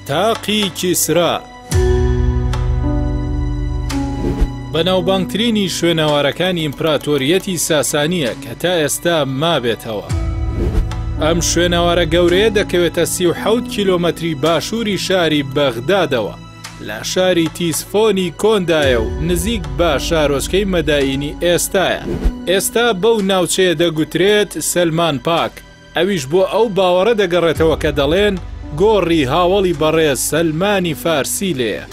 تاقی کیسرا بەناوبانگترینی شوێنەوارەکانی ئیمپراتۆریەتی ساسانییە کە تا ئێستا مابێتەوە. ئەم شوێنەوارە گەورەیە دەکەوێتە 37 کیلۆمەتری باشووری شاری بەغدادەوە لە شاری تیسفۆنی کۆندایە و نزیک بە شارۆچکەی مەدائینی ئێستایە. ئێستا بەو ناوچەیە دەگوترێت سەلمان پاک، ئەویش بۆ ئەو باوەڕە دەگەڕێتەوە کە دەڵێن گۆڕی هاوەڵی بەڕێز سەلمانی فارسی لێیە.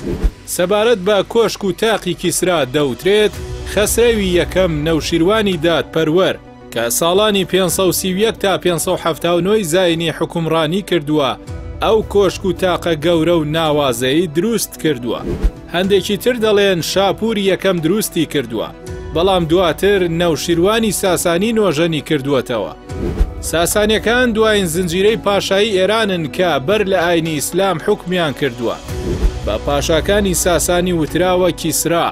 سەبارەت بە کۆشک و تاقی کیسرا دەوترێت، خەسرەوی یەکەم نەوشیروانی دادپەروەر کە ساڵانی 531 تا 579 ی زاینی حوکمڕانی کردووە، ئەو کۆشک و تاقە گەورە و ناوازەی دروست کردووە. هەندێکی تر دەڵێن شاپوری یەکەم دروستی کردووە، بەڵام دواتر نەوشیروانی ساسانی نۆژەنی کردووەتەوە. ساسانیەکان دوایین زنجیرەی پاشایی ئێرانن کە بەر لە ئاینی ئیسلام حوکمیان کردووە. بە پاشاکانی ساسانی وتراوە کیسرا.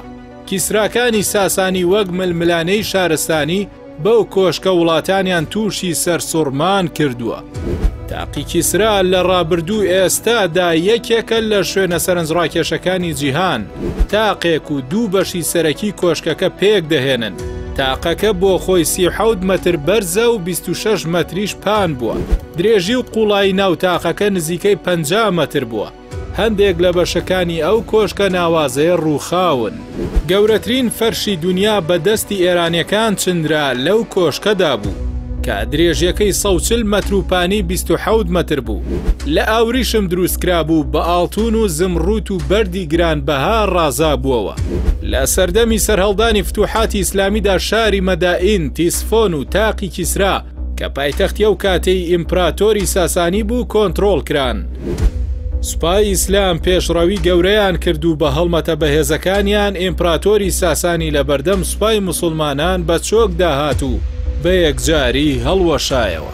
کیسراکانی ساسانی وەک ململانێی شارستانی بەو کۆشکە وڵاتانیان تووشی سەرسوڕمان کردووە. تاقی کیسرا لە ڕابردوو ئێستادا یەکێکە لە شوێنە سەرنجڕاکێشەکانی جیهان، تاقێک و دوو بەشی سەرەکی کۆشکەکە پێک دەهێنن، تاقەکە بۆ خۆی 37 مەتر بەرزە و 26 مەتریش پان بووە، درێژی و قوڵایی ناو تاقەکە نزیکەی 50 مەتر بووە. هەندێک لە بەشەکانی ئەو کۆشکە ناوازەیە ڕووخاون. گەورەترین فەرشی دونیا بە دەستی ئێرانیەکان چنرا لەو کۆشکەدا بوو، کە درێژیەکەی 140 مەتر و پانی 27 مەتر بوو، لە ئاوریشم دروستکرابوو بە ئاڵتون و زمڕوت و بەردی گرانبەها ڕازابووەوە. لە سەردەمی سەرهەڵدانی فتوحاتی ئیسلامیدا شاری مەدائین، تیسفۆن و تاقی کیسرا کە پایتەختی ئەو کاتەی ئیمپراتۆری ساسانی بوو کۆنترۆڵ کران. سوپای ئیسلام پێشڕەوی گەورەیان کرد و بە هەڵمەتە بەهێزەکانیان ئیمپراتۆری ساسانی لەبەردەم سوپای موسڵمانان بە چۆکدا هات و بە یەکجاری هەڵوەشایەوە.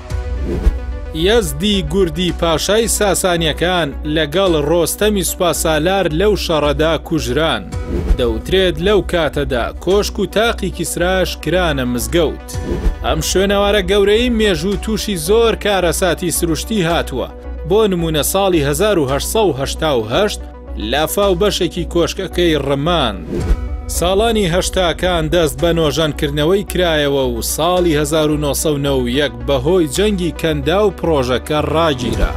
یەزدی گوردی پاشای ساسانیەکان لەگەڵ ڕۆستەمی سوپاسالار لەو شەڕەدا کوژران. دەوترێت لەو کاتەدا کۆشک و تاقی کیسراش کرانە مزگەوت. ئەم شوێنەوارە گەورەی مێژوو تووشی زۆر کارەساتی سروشتی هاتووە، بۆ نموونە ساڵی 1888 لافاو بەشێکی کۆشکەکەی ڕماند. ساڵانی هەشتاکان دەست بە نۆژەنکردنەوەی کرایەوە و ساڵی 1991 بەهۆی جەنگی کەنداو پڕۆژەکە ڕاگیرا.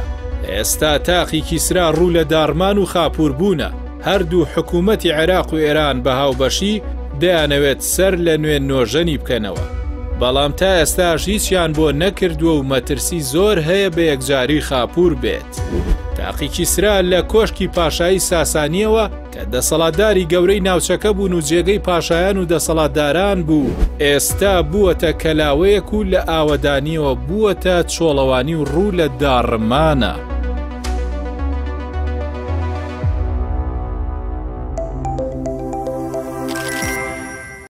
ئێستا تاقی کیسرا ڕوو لە داڕمان و خاپووربوونە، هەردوو حکوومەتی عێراق و ئێران بە هاوبەشی دەیانەوێت سەر لە نوێ نۆژەنی بکەنەوە، بەڵام تا ئێستاش هیچیان بۆ نەکردووە و مەترسی زۆر هەیە بە یەکجاری خاپوور بێت. تاقی کیسرا لە کۆشکی پاشایی ساسانییەوە کە دەسەڵاتداری گەورەی ناوچەکە بوون و جێگەی پاشایان و دەسەڵاتداران بوو، ئێستا بووەتە کەلاوەیەک و لە ئاوەدانییەوە بووەتە چۆڵەوانی و ڕوو لە داڕمانە.